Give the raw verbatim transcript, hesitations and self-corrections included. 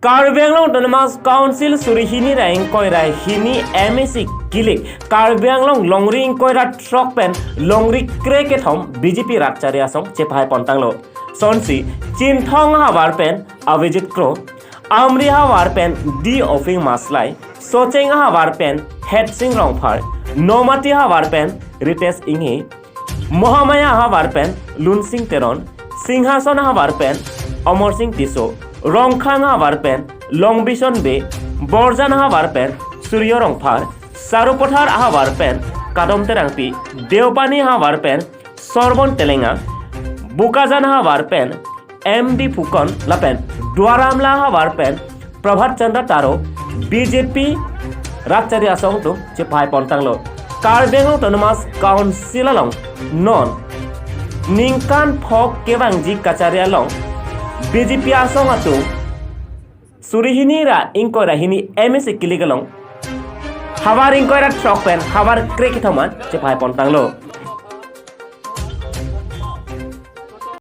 Karbi Anglong Autonomous Council suri hini ra ingkoi ra hini M A C kilik Karbi Anglong longri ingkoi ra throk pen longri krekethom B J P rat chari asong chepai pontanglo. Sonsi Chinthong ahavar pen Avijit Kro, Amri ahavar pen D Oping Maslai, Socheng ahavar pen Hetsing Rongphar, Nomati ahavar pen Ritesh Inghi, Mahamaya ahavar pen Lunsing Teron, Singhason ahavar pen Amarsing Tisso, Rongkhang ahavar pen Longbison Bey, Borjan ahavar pen Suryo Rongphar, Sarupathar ahavar pen Kadom Terangpi, Deopani ahavar pen Sorbon Telenga, Bokajan ahavar pen M D Fukan lapen Duar Amla ahavar pen Prabhat Chandra Taro B J P rat chari asong atum chepai pontanglo. Karbi Anglong Autonomous Council along non ningkan pho kevangji kachari along B J P asong atum suri hini ra ingkoi ra hini M A C kilik along havar ingkoi ra throk pen havar krekethom an chepai pontanglo.